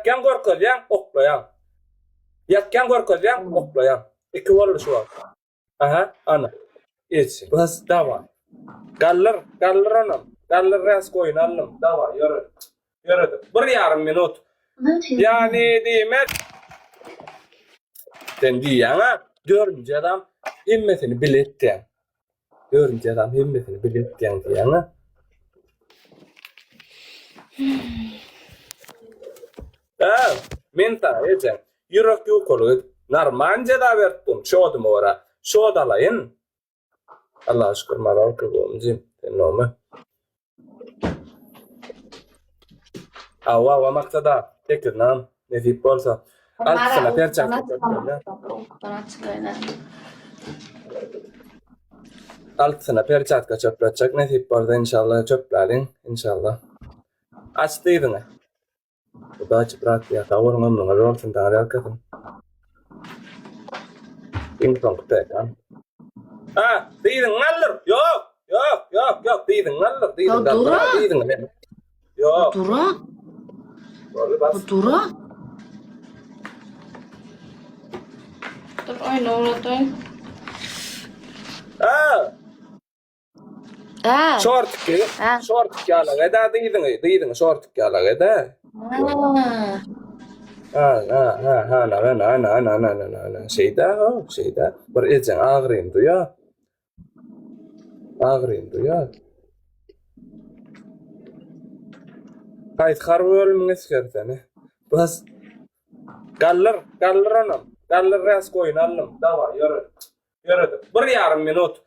Ýakýaň görkezýäň, oklaýaň. Ýakýaň görkezýäň, oklaýaň. Iki boldy şu wagt. Aha, ana. Iç. Bas, dawa. Galdyr, galdyr onam. Galdyr res goýun aldym. Dawa, ýöredik. Ýöredik. Bir ýarym minut. Ýagny diýmek Sen diýýäň-ä, dördünji adam hemmesini bile etýäň. Dördünji adam hemmesini bile etýäň diýýäň-ä. Hä, men saňa ejeň ýürek ýukalyk edip narman jeza beripdim, şodyma görä. Şod alaýyn. Allaha şükür maral gowmy jigim, sen gowmy? Hawa, hawa maksada sekizinem nesip bolsa. Altysyna perçatka çöplenýär. Altysyna perçatka çöpletjek nesip bolsa inşallah çöpläliň inşallah. Aç dyzyňy. Udaçi brat ýa sag boluň ömrüňiz bolsun taňry ýalkasyn. Iň soňky pekan. Ha, dyzyňy galdyr. Ýok, ýok, ýok, ýok, dyzyňy galdyr, dyzyňy galdyr. Dura. Dyzyňy men. Ýok. Dura. Boldy bas. Dura. Dur oýna ugradaýyn. Ha, Hä. Şortiki, Hä. şortik ýalak eda dyzyňy, dyzyňy şortik ýalak eda. Ha. Ha, ha, ha, ha, na, na, na, na, na, na, na, na, na. Şeýdä, ho, şeýdä. Bir ejeň agryny duýa. Agryny duýa. Haýsy harby bölümiň esgeri seni? Bas. Galdyr, galdyr onam. Galdyr res goýun aldym. Dawa, ýöredik. Ýöredik. Bir ýarym minut.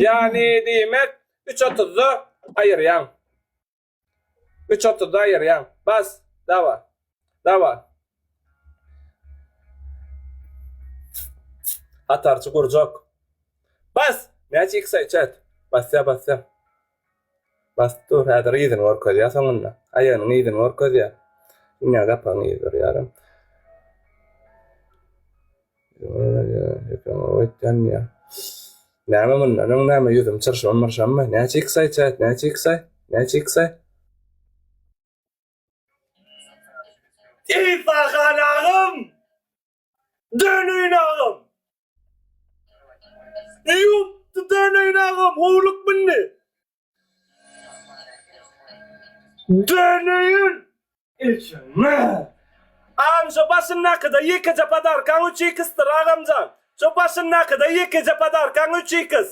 Ýagny diýmek, üç otuzda aýyrýaň. Üç otuzda aýyrýaň. Bas, dawa. Dawa. Hatarçy gurjak. Bas! Näçe x aý çat? Basýa, basýa. Basyp dur, häzir yzyny görkezýär soňunda. Aýagynyň yzyny görkezýär. Dünýä gapagyň yzy durýar. Näme mundan öň näme ýüzüm çyrşan myrşanmy? Näçe x aý çat? Näçe x aý? Näçe x aý? Isahan agam! Döneýin agam! Ýupdy döneýin agam, howluk mindi. Döneýin! Ejeňe! Agam şo başyndakyda ýekeje podarkaň üç iksdir agamjan. Şo başyndakyda ýekeje podarkaň üç iks.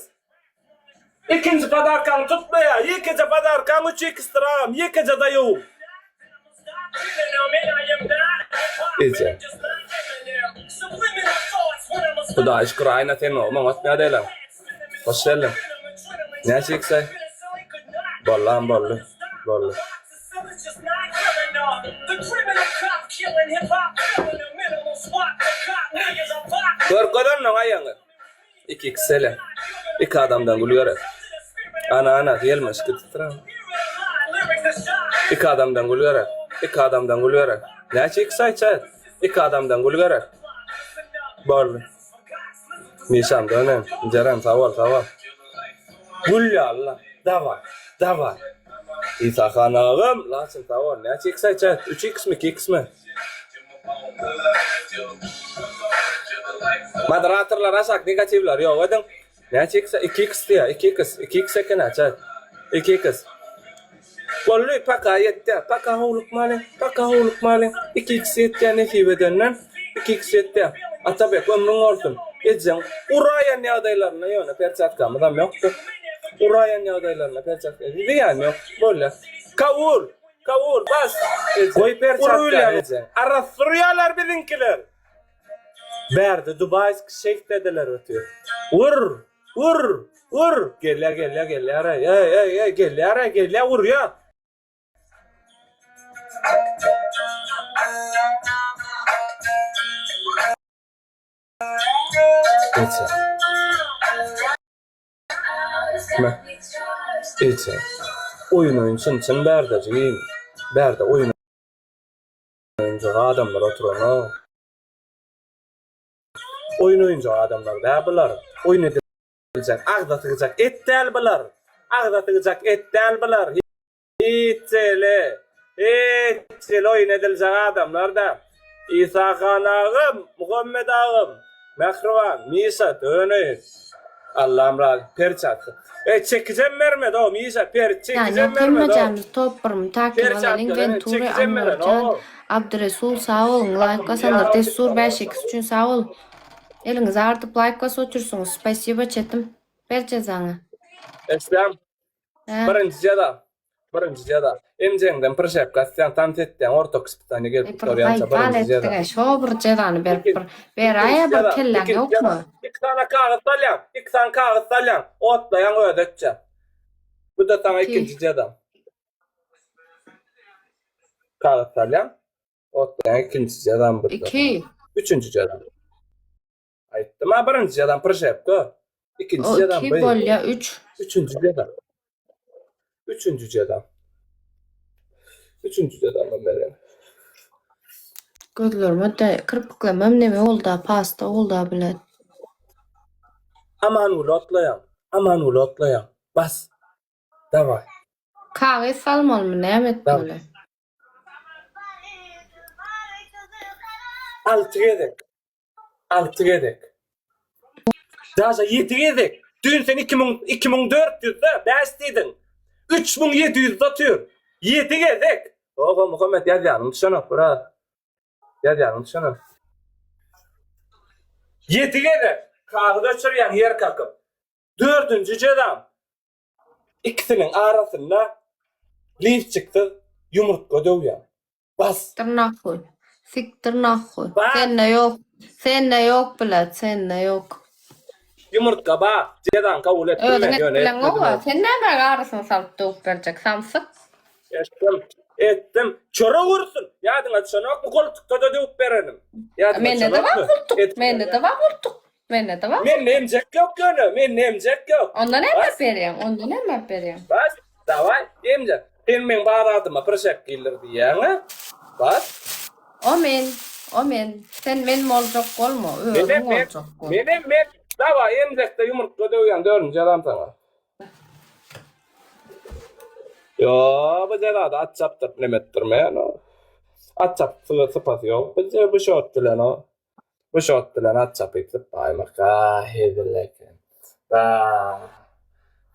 Ikinji podarkaň tutmaýa, ýekeje podarkaň üç iksdir agam, ýekeje daýawum. Eje. Hudaýa şükür Aýna sen oňa oňat Hoş geldiň. Näçe ikse? Bollam boldy. Boldy. Görkez onnoň aýagyňy. Iki iksele. Iki adamdan gül gerek. Ana ana ýelmeş gidipdir. Iki adamdan gül gerek. Iki adamdan gül gerek. Näçe iks aýtjaý? Iki adamdan gül gerek. Boldy. Mişam dönem. Jeren sag bol sag bol. Gül ýaly. Daway. Daway. Isa han agam, Laçyn sag bol. Näçe iks aýtjaý? Üç iksmi, iki iksmi? Moderatorlar aşak negatiwleri ýok ediň. Näçe x? 2x diýýär. 2x. 2x eken aça. 2x. Boldy, paka ýetýär. Paka howlukmalyň. Paka howlukmalyň. 2x ýetýär nesip edenden. 2x ýetýär. Atabek ömrüň bolsun. Ejeň uraýan ýagdaýlarynda ýöne perçatkamyzam ýokdur. Uraýan ýagdaýlarynda perçatka zyýany ýok. Bolýar. Kabul. Kabul bas. Goý perçatka eje. Arassa urýarlar biziňkiler. Bärde dubaýski şeýh dedeler otyr. Ur! Ur! Ur! Gelýär, gelýär, gelýär. Eý, eý, eý, gelýär, gelýär, urýar. Eje. Me. Eje. Oýun oýun çyn çyn bärde jigim. Bärde oýun oýunjak adamlar oturanok. Oýun oýunjak adamlar däl bular. Oýun ediljek, agza sygjak et däl bular. Agza sygjak et däl bular. Hiç ele. Hiç hili oýun ediljek adamlar däl. Isa han agam, Muhammet agam, Mähriban, Mişa, Döneýin. Allam razy, perçatka. Eý, çekijem bermedi o, Mişa, per, Ýa çekijem ýok bermedi o. hemmejämiz top birmi takin Perçatka, alalyň ene, Wenturi çekijem beren Anwarjan o. Abdyresul sag boluň laýk basanlar Dessur 5 x üçin sag bol. Eliňizi ardyp laýk basyp otyrsyňyz spasiba çetim. Ber jezaňy. Eşdäm. Hä? Birinji jeza. Birinji jeza. Emjeňden prşepka atýaň, tans etýäň, orta kispitaniýa gelip Ey, bir gutarýança gaýtal birinji jeza. etdiň-ä, şo bir jezany berip Ikinji bir beräýä ikinji bir jeza. kelläň Ikinji ýokmy? jeza. Iki sany kagyz salýaň, iki sany kagyz salýaň, otlaýaň özi ötýär. Bu-da saňa Iki. ikinji jeza. Kagyz salýaň, otlaýaň ikinji jezam bu-da. Iki. Üçünji jeza. Aýtdym-a birinji jezam prşepka. Ikinji O jezam iki bu. bolýa üç. Üçünji jezam. Üçünji jezam. Üçünji jezam ben berýän. Gözlerime de kirpiklemem neme bolda pasta bolda bilet. Amanguly otlaýaň. Amanguly otlaýaň. Bas. Daway. Kagyz salmalymy näme etmeli? Alty gezek. Alty gezek. Daža ýedi gezek. Düýn sen 2000 2400-de 5 diýdiň. 3700-de otyr. Ýedi gezek. Oho Muhammet ýazýanyň düşenok biraz. Ýazýanyň düşenok. Ýedi gezek kagyz öçürýäň ýer kakyp. Dördünji jezam. Ikisiniň arasynda lifçiksiz ýumurtga döwýäň. Bas. Sikdir nahhuý. Sikdir nahhuý. Bas. Sende ýok. Sende ýok bilet, sende ýok. Ýumurtga bar. Jezany kabul etdim Özüň men, edip ýöne bileňok-a. etmedim. Sen näme arasyny salyp döwüp berjek, samsyk? Etdim. Etdim. Çörek ursun. Ýadyňa düşenokmy goltukda-da döwüp berenim. Ýadyňa Mende-de bar düşenokmy? goltuk. Edip Mende-de berýän. bar goltuk. Mende-de bar. Mende emjek ýok ýöne, mende emjek ýok. Onda näme Bas. berýäň? Onda näme berýäň? Bas, daway, emjek. Sen meň bar adyma prşek gildir diýýäň-ä. Bas. O men, o men. Sen men boljak bolma, özüň Menem men, boljak bol. menem men. Daway, emjekde ýumurtga döwýän dördünji adam saňa. Ýo, bu jezada at çapdyryp neme etdirmeýän o. At çapyp sypaty ýok bu bu şort bilen o. Bu şort bilen at çapyp sypaýmak a hezil eken. Ba.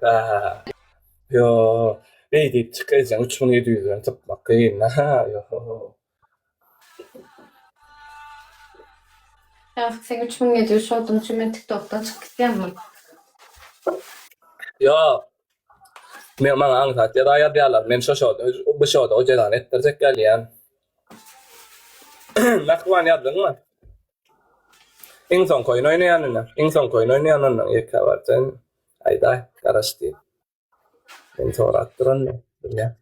Ba. Ýo, beý diýip çykaýjaň 3700-den sypmak kyn. Ha, ýo. Ýa seň 3700 şortuň üçin men TikTokdan çykyp gitýänmi? Ýo. Men maňa aňsat jeza ýazýarlar. Men şo şo bu şoda o jezany etdirjek gelýän. Mähriban ýazdyňmy? Iň soňky oýun oýnaýan ine. Iň soňky oýun oýnaýan ondan ýeke barjan. Aýdaý, garaş diýip. Men sorap duran bilýän.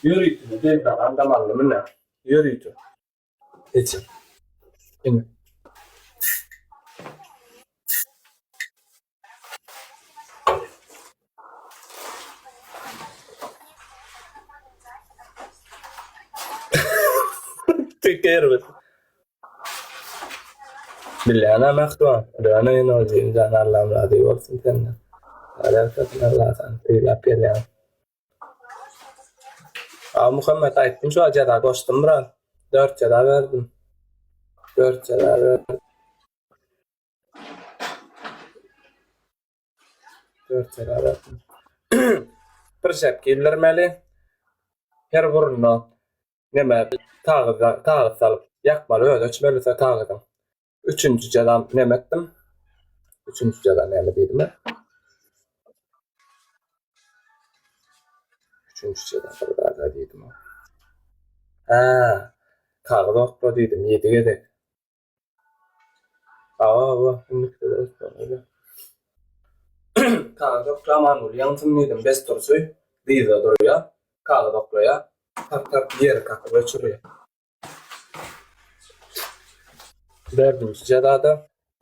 Ýörite, deldagan damanly mine. Ýörite. Geçin. Ine. Teker. Bilýän-ä Mähriban. Döneýin ol jigimjan Allam razy bolsun senden. Ýalkasyn Allah seni sylap gelýän. A Muhammet aýtdym şu jeza goşdum biraz. 4 jeza berdim. 4 jeza berdim. 4 jeza berdim. Bir şepki ildirmeli. Her burnuna neme kagyz kagyz salyp ýakmaly öz öçmelise kagyzyň. Üçünji jezam neme etdim? Üçünji jeza näme diýdim men? Üçünji jeza bir zada diýdim. Ha, kagyz okla diýdim 7 gezek. Awa, indikide de ötmeli. Kagyz oklaman bul ýaňsyn diýdim, bes durşy, dyzda durýar, kagyz oklaýar, tart-tart ýeri kakyp öçürýär. Dördünji jezada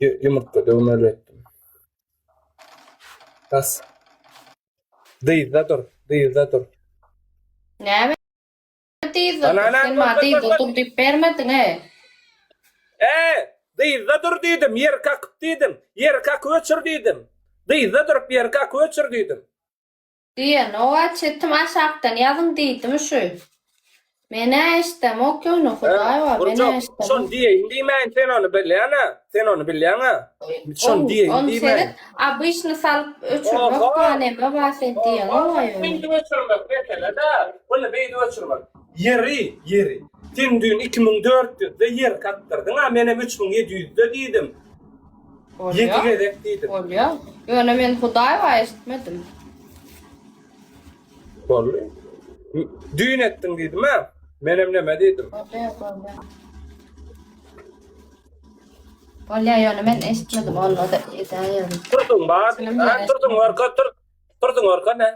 ýumurtga döwmeli etdim. Bas. Dyzda dur, dyzda dur. Näme dyzda dur? Ana, ana, Sen maňa dur, dur, dyzda dur. dur diýip bermediň-e. E, dyzda dur diýdim, ýer kakyp diýdim. Ýer kakyp öçür diýdim. Dyzda durup ýeri kak öçür diýdim. Diýenoga çetim aşakdan ýazyň diýdimi şu. Menä eşdemok ýöne hudaý bar menä eşdemok. Şony diýeýin diýmäýin sen ony bilýäňä sen ony bilýäňä şony diýeýin Ony diýmäýin. seret obyçny salyp öçürmek bar neme bar sen diýeňoga ýöne. Beýdip öçürmek mesele däl muny beýdip öçürmek. Ýeri ýeri sen düýn 2400-de ýer kakdyrdyňa menem 3700-de diýdim. Ýedi gezek diýdim. Bolýa. Ýöne men Hudaý bar eşitmedim. Boldy. Düýn etdiň diýdim-ä. Menem neme diýdim. Bolýa, bolýa. Bolýa, ýöne men eşitmedim, onda-da edäýerin. Turduň bar. Turduň orka tur. Turduň orka ne?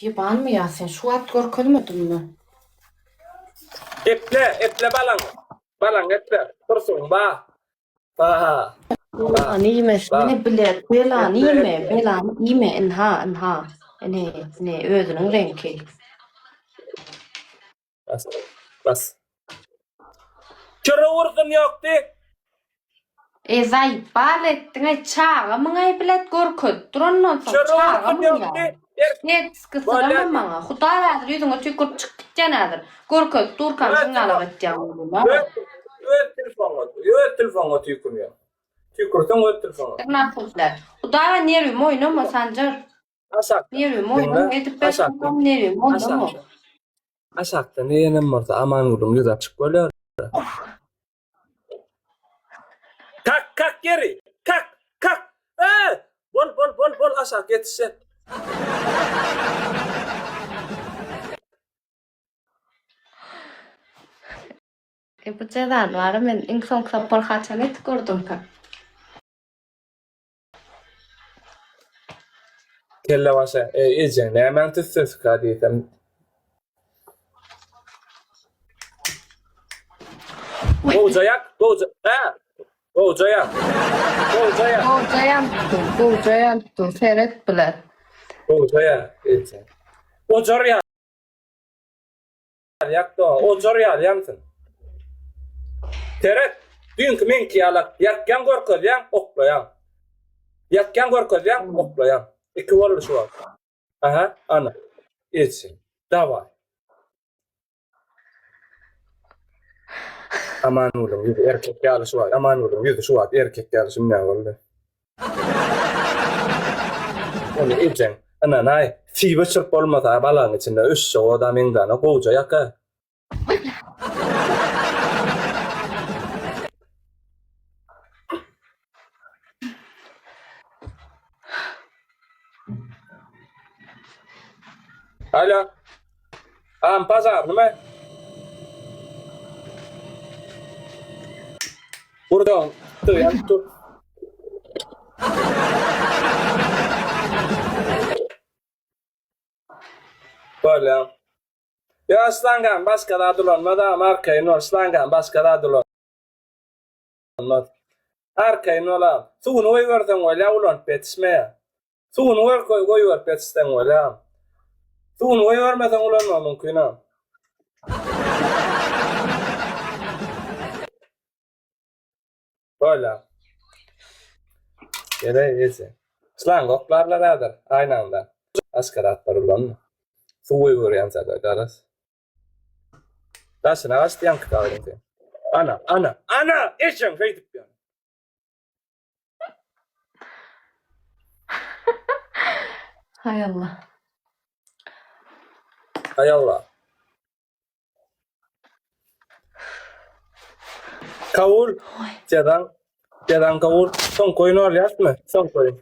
Ýybanmy ýa sen şu wagt görkezmedimmi? Eple, eple balaň. Balaň eple. Tursun ba. Ba. Belany iýme, şuny bile, belany iýme, belany iýme, ynha, ynha. Ine, ine özüniň reňki. Bas. Bas. Çöre ursun ýokdy. E zaýbal etdiňaý çaga myňaý bilet görkezip dur ondan soň Çöre çaga ursun myň ýokdy. ýa. Netski syrama maňa. Hudaý häzir ýüzüňe tüýkürip çykyp gitýän häzir. Görkezip durkam şuň ýalak etýäň ogluma. Öz öz telefonyňa, öz telefonyňa tüýkürýär. Tüýkürseň öz telefonyňa. Tyrnak Hudaý nerwimi oýnama Sanjar. Aşakda. Nerwimi oýnama edip berseň nerwimi oýnama. Aşakda neýenem bolsa Amangülüň ýüzi açyk bolýar. Kak kak ýeri. Kak kak. E! Bol bol bol bol aşak ýetişjek. E bu jezany bara men iň soňky sapar haçan etip gördümkä? Kelle başa, e, ejeň nämäň tüssesika diýsem. Gowja ýak, gowja, hä? Gowja ýak. Gowja ýak. Gowja ýanypdyr, gowja ýanypdyr, seret bile. Gowja ýak, ejeň. Ojar ýak. Ýakda ojar ýaly ýansyn. Seret, düýnki meňki ýalak, ýakýaň görkezýäň, oklaýaň. Ýakýaň görkezýäň, oklaýaň. Iki boldy şu wagt. Aha, ana. Etsin. Daway. Amangulyň ýüzi erkek ýaly şu wagt. Amangulyň ýüzi şu wagt erkek ýaly şunday boldy. Ony ejeň, ynanaý, sibe çyrp bolmasa balagyň içinde öşşek oda meňzäne gowja ýaka. Alo. Am pazarnymy? Buradan dur, dur. Bolýar. Ýa şlangan başga zat ulanmaz agam arkaýyn bol şlangan başga zat ulanmaz. Arkaýyn bol agam. Suwuny goýberseň bolýar ulanyp ýetişmeýär. Suwuny goýberip ýetişseň bolýar. Suwuny goýbermeseň ulanmagy mümkin agam. Bolýar. Ýene ýese. Şlang oklarlar häzir aýnaňda. Başga zatlar ulanma. Suw goýberýänçä-de garaz. Daşyna gaçdy ýaňky gabyň sen. Ana, ana, ana! Eşeň şeýdip ýa. Haý Allah. Haý Allah. Kabul. Jezaň. Jezaň kabul. Soňky oýun bolýasmy? Soňky oýun.